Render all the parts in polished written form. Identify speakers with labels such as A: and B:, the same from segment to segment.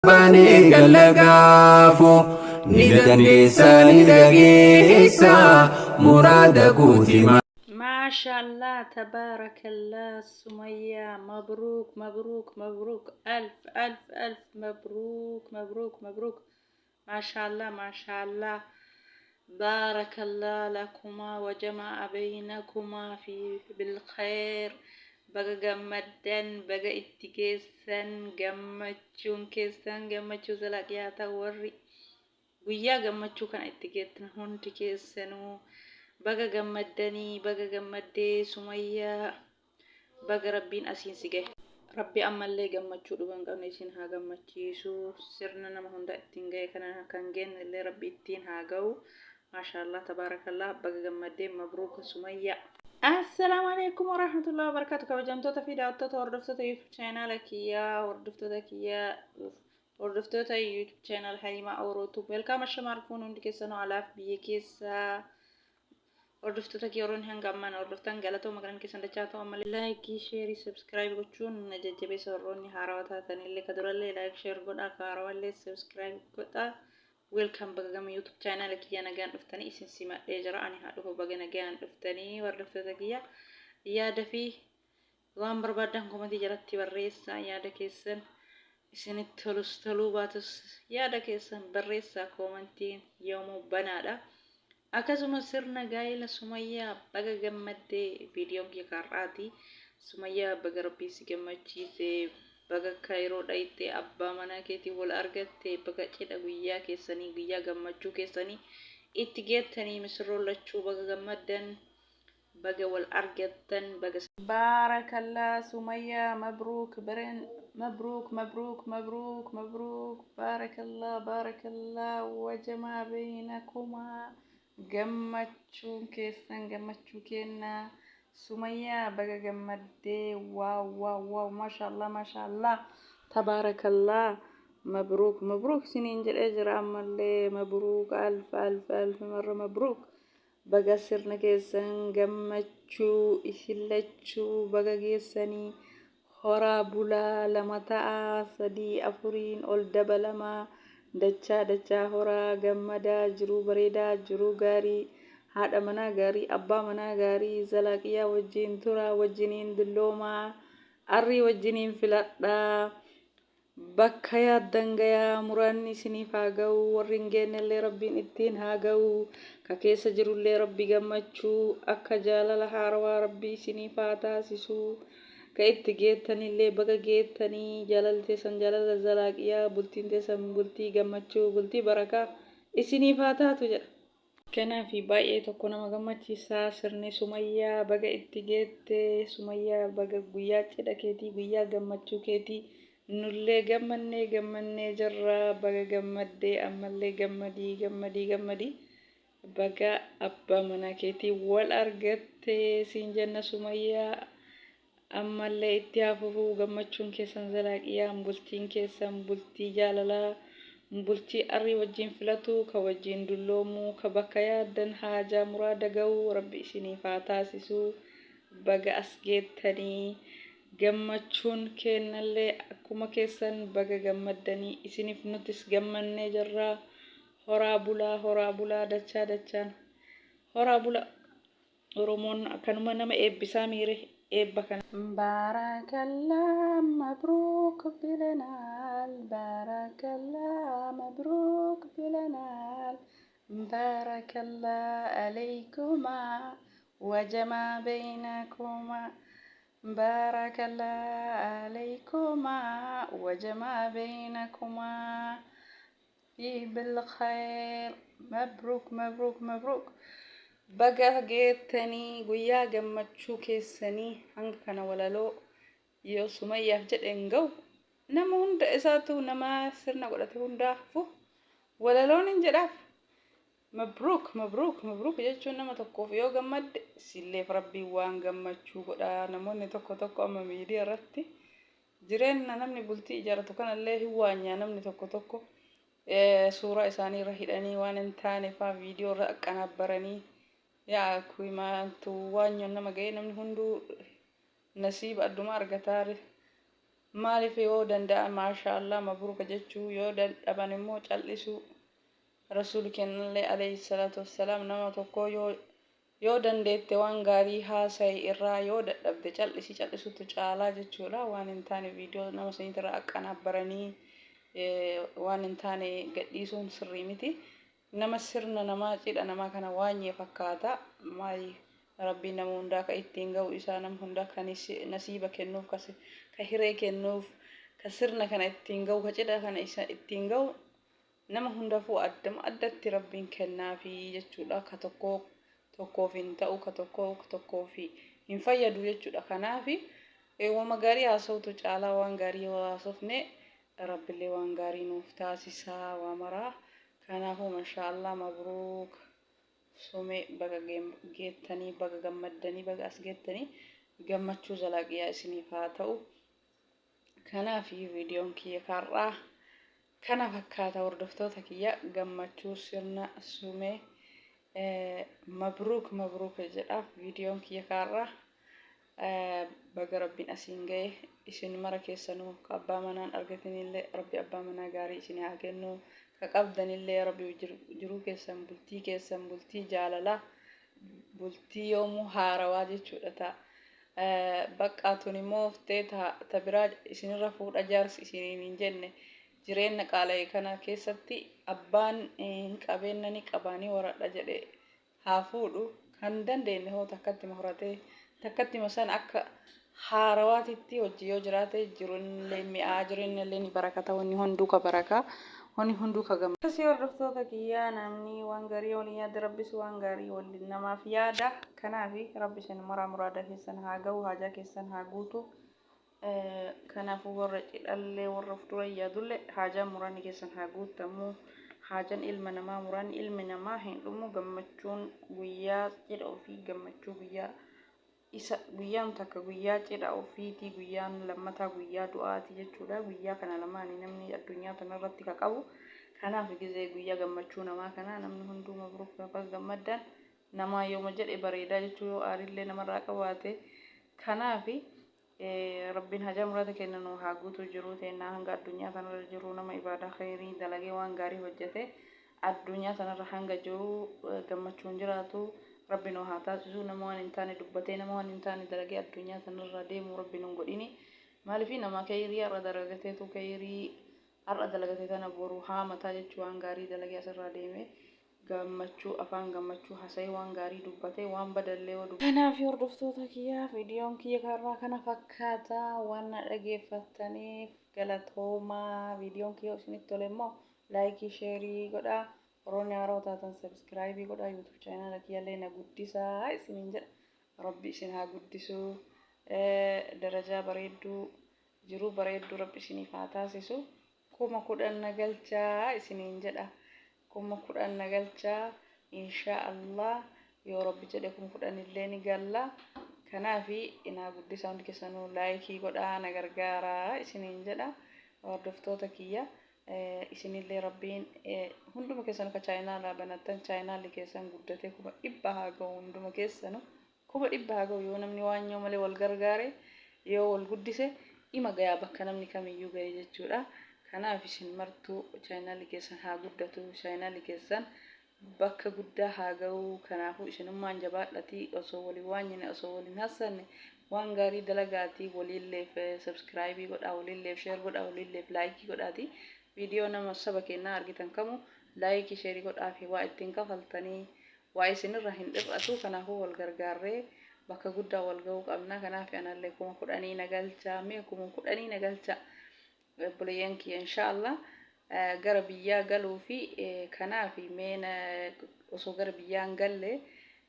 A: Baanee galla gaafo ni dandeessa ni dhageessa muraada kooti.
B: Maashallah tabaarakallah Sumayyaa mabruuk mabruuk mabruuk alf alf alf mabruuk mabruuk mabruuk Maashallah maashallah baarakallah lakumaa wajama'a baynakumaa fi bilkhayr baga gammaddan baga itti geessan gammachuun keessan gammachuu zalaaqii haa ta'u warri guyyaa gammachuu kana itti geettan hundi keessanuu baga gammaddanii baga gammaddee Sumayyaa Baga Rabbiin asiin si gahe. Rabbi ammallee gammachuu dhuma hin qabne isin haa gammachiisu. Sirna nama hunda ittiin gahe kana kan geenne illee Rabbi ittiin haa gahu. Maashaallah tabaarakallah baga gammaddee mabruuka Sumayyaa. Assalaamu alaikum warahmatullahi wabarakatuh kabajamtoota fi daawwattoota hordoftoota YouTube chaanaala kiyyaa hordoftoota kiyyaa hordoftoota YouTube channel Halima Oro Tube welcome ashama arfuun hundi keessanuu alaaf biyya keessaa Hordoftoota kiyya warroonni hanga ammaa na hordoftan galatooma galanni keessan dachaa ta'u ammallee laayikii sheerii sabskiraayib gochuun na jajjabeessa warroonni haarawaa taatanillee ka durallee laayik sheer godhaa ka haarawallee sabskiraayib godhaa welcome baga gama youtube channel kiyya nagaan dhuftanii isin simadhee jira ani haa dhufu baga nagaan dhuftanii hordoftoota kiyya yaada fi waan barbaaddan komentii jalatti barreessaa yaada keessan isinitti tolus toluu baatus yaada keessan barreessaa koomentiin yoomuu banaadha. Akkasumas sirna gaa'ela Sumayyaa baga gammaddee viidiyoon kiyya kaar'aati. Sumayyaa baga rabbiin si gammachiise baga kaayiroo dhayxee abbaa manaa keetii wal argatte baga cidha guyyaa keessanii guyyaa gammachuu keessanii itti geettanii misirroon lachuu baga gammaddan. Baga wal argattan baga. Baarakallah Sumayya mabruuk beren mabruuk mabruuk mabruuk mabruuk baarakallah baarakallah wajamaa beynakumaa gammachuun keessan gammachuu keenna Sumayya baga gammaddee waaw waaw waaw maashaallah maashaallah tabaarakallah mabruuk mabruuk isiniin jedhee jira ammallee mabruuk alf alf alf marra mabruuk Baga sirna keessan gammachuu isin lachuu baga geessanii horaa bulaa lama ta'aa sadii afuriin ol dabalamaa dachaa dachaa horaa gammadaa jiruu bareedaa jiruu gaarii haadha manaa gaarii abbaa manaa gaarii zalaaqiyaa wajjiin turaa wajjiniin dulloomaa arrii wajjiniin filadhaa Bakka yaaddan gayaa muraanni isiniif haa ga'u warri hin geennellee rabbiin ittiin haa ga'u ka keessa jirullee rabbi gammachuu akka jaalala haarawaa rabbi isiniif haa taasisu ka itti geettanillee baga geettanii jaalalli teessan jaalala zalaaqiyaa bultiin teessan bultii gammachuu bultii barakaa isiniif haa taatu jedha. Kanaafi baay'ee tokko nama gammachiisa sirni Sumayyaa baga itti geette Sumayyaa baga guyyaa cidha keetii guyyaa gammachuu keetii nullee gammannee gammannee jirra baga gammaddee ammallee gammadii gammadii gammadii baga abbaa manaa keetii wal argatte siin jenna Sumayyaa Ammallee itti haa fufu gammachuun keessan zalaaqiyaan bultiin keessan bultii jaalalaa bultii arrii wajjiin filatu ka wajjiin dulloomuu ka bakka yaaddan haajaa muraada ga'u rabbi isiniif haa taasisu baga as geettanii gammachuun keennallee akkuma keessan baga gammaddanii isiniif nutis gammannee jirra horaa bulaa horaa bulaa dachaa dachaan horaa bulaa. Oromoon akkanuma nama eebbisaa miire eebba kana. Baarakallah mabruuk bilenaal Baarakallah mabruuk bilenaal Baarakallah aleykumaa wajamaa beynakumaa Baarakallah aleykumaa wajamaa beynakumaa Fi bilkhayr mabruuk mabruuk mabruuk baga geettanii guyyaa gammachuu keessanii hanga kana walaloo yoo sumayyaaf jedhe hin ga'u nama hunda isaatu nama sirna godhate hundaafu walaloon hin jedhaaf mabruuk mabruuk mabruuk jechuun nama tokkoof yoo gammadde silleef rabbiin waan gammachuu godha namoonni tokko tokko amma miidiyaa irratti Jireenna namni bultii ijaaratu kanallee hin waanyaa namni tokko tokko suuraa isaanii irra hidhanii waan hin taane faa viidiyoo irra aqqanaabbaranii yaa kuyi maaltu waanyoon nama ga'ee namni hunduu nasiiba adduma argataa. Maaliif yoo danda'an maashaallah mabruuka jechuu, yoo dadhaban immoo cal'isuu. Rasuuli kennallee alayhi salaatu wassalaam nama tokko yoo dandeette waan gaarii haasa'i, irraa yoo dadhabde cal'isi, cal'isutu caalaa jechuudha. Waan hin taane viidiyoo nama saniitirraa aqqanaabbaranii waan hin taane gadhiisuun sirrii miti. Nama sirna namaa, cidha namaa kana waanyee fakkaata. Maali, Rabbiin nama hundaa ka ittiin ga'u isaa, nama hundaa ka nasiiba kennuuf, ka hiree kennuuf, ka sirna kana ittiin ga'u, ka cidha kana isa ittiin ga'u nama hundafuu addama addatti Rabbiin kennaafi jechuudha. Ka tokkoo tokkoof hin ta'u, ka tokkoo tokkoof hin fayyadu jechuudha. Kanaafi wama gaarii haasa'utu caalaa. Waan gaarii yoo haasofne Rabbillee waan gaarii nuuf taasisaa waa maraa. Kanaafuu mashaallah, mabruuk Sume, baga geettanii, baga gammaddanii, baga as geettanii, gammachuu zalaaqiyaa isiniif haa ta'u. Kanaaf viidiyoon kiyya karraa kana fakkaata, hordoftoota kiyya. Gammachuu sirna Sumee mabruuk mabruuk jedha viidiyoon kiyya kaarraa. Baga Rabbiin asiin ga'e isin mara keessanuu. Ka abbaa manaan argatinillee Rabbi abbaa manaa gaarii isin haa kennu, ka qabdanillee Rabbi jiruu keessan, bultii keessan, bultii jaalalaa, bultii yoomuu haarawaa jechuudha ta'a. Baqqaa tun immoo uftee ta biraa isinirra fuudha jaarsi isiniin hin jenne. Jireenya qaala'e kana keessatti abbaan hin qabeenna ni qabaanii horadha jedhe haa fuudhu. Kan dandeenye hoo takkatti horatee takkatti san akka haarawaatitti hojii yoo jiraate, jiruunillee mi'aa, jireenyallee ni barakata, wanni hunduu ka barakaa, wanni hunduu ka gamma. Akkasii hordoftoota kiyyaa, namni waan gaarii waliin yaada, Rabbis waan gaarii waliin namaaf yaada. Kanaaf Rabbi isin maraa muraada keessan haa ga'u, haajaa keessan haa guutu. Kanaafuu warra cidhallee, warra of dura yaadullee, haajaan muraanni keessan haa guutamu. Haajaan ilma namaa, muraanni ilmi namaa hin dhumu. Gammachuun guyyaa cidha ofii, gammachuu guyyaa isa guyyaan takka guyyaa cidha ofiiti, guyyaan lammataa guyyaa du'aati jechuudha. Guyyaa kana lamaani namni addunyaa tanarratti ka qabu. Kanaaf gizee guyyaa gammachuu namaa kana namni hunduu mabruuk, baga gammaddan namaa yooma jedhe bareedaa jechuu, yoo aarillee namarraa qabaate. Kanaaf Rabbiin hajaa muraada kenna nu haa guutuu. Jiruu teennaa hanga addunyaa tanarra jiru nama ibaadaa khayrii dalagee waan gaarii hojjete addunyaa tanarra hanga jiru gammachuun jiraatu Rabbi nu haa taasisu. Nama waan hin taane dubbatee, nama waan hin taane dalagee addunyaa tanarra deemu Rabbi nu hin godhini. Maaliif, nama khayrii har'a dalagateetu khayrii har'a dalagate tana boru haamataa jechuu. Waan gaarii dalagee asirraa deeme, gammachuu afaan gammachuu hasa'ee, waan gaarii dubbatee, waan badallee yoo dubbate. Kanaaf hordoftoota kiyyaa, viidiyoon kiyya karraa kana fakkaata. Waan na dhageeffattaniif galatoomaa. Viidiyoon kiyya isinitti tole immoo like, share godhaa. Warroonni haaroo taatan subscribe godhaa. YouTube channel kiyyallee na guddisaa isiniin jedha. Rabbi isin haa guddisuu, darajaa bareedduu, jiruu bareedduu Rabbi isiniif haa taasisu. 10,000 na galchaa isiniin jedha. 10,000 na galchaa. Inshaa Allah, yoo Rabbi jedhe 10,000 illee ni galla. Kanaafi naa guddisaa, hundi keessanuu like godhaa, na gargaaraa isiniin jedha, hordoftoota kiyya. Isinillee Rabbiin hunduma keessanuu ka channel banattan channelli keessan guddatee 100,000 haa ga'u. Hunduma keessanuu 100,000 haa ga'u. Yoo namni waan yoo malee wal gargaare, yoo wal guddise, ima gayaa bakka namni kamiyyuu gahe jechuudha. Kanaaf isin martuu channelli keessan haa guddatu, channelli keessan bakka guddaa haa ga'u. Kanaafuu isinummaan jabaadhatii, osoo waliin waanyine, osoo waliin hassanne, waan gaarii dalagaatii, waliilleef subscribe godhaa, waliilleef share godhaa, waliilleef like godhaatii. Viidiyoo nama saba keenyaa argitan kamu like, share godhaa fi waa ittiin kafaltanii waa isinirra hin dhir'atu. Kanaafuu wal gargaarree bakka guddaa wal ga'uu qabna. Kanaaf anallee 10,000 na galchaa, mee 10,000 na galchaa, obboleeyyan kiyya. Inshaallah gara biyyaa galuu fi kanaaf mee osoo gara biyyaa hin galle,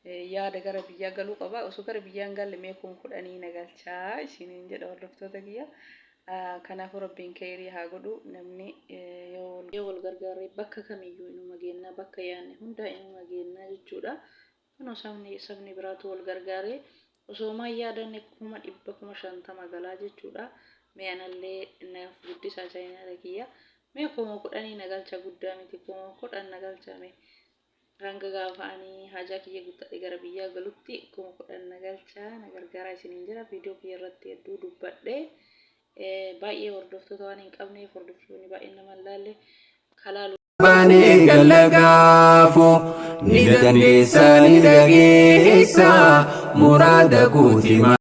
B: yaada gara biyyaa galuu qaba, osoo gara biyyaa hin galle mee 10,000 na galchaa isiniin jedha, hordoftoota kiyya. Kanaafuu Rabbiin kheyrii haa godhu. Namni yoo wal gargaarre bakka kamiyyuu inuma geennaa, bakka yaanne hundaa inuma geennaa jechuudha. Kunoo sabni biraatu wal gargaaree osoo maan yaadanne 100,000, 50,000 galaa jechuudha. Mee anallee naaf guddisaa channel kiyya. Mee 10,000 na galcha, guddaa miti, 10,000 na galcha. Mee hanga gaafa ani hajaa kiyya guuttadhe gara biyyaa galutti 10,000 na galcha, na gargaaraa isiniin jira. Viidiyoo kiyya irratti hedduu dubbadhe. Baay'ee hordoftoota waan hin qabneef hordoftoonni baay'een nama hin laalle kalaalu.
A: Baanee gallagaafu ni dandeessa, ni dhageessa, muraada guuti.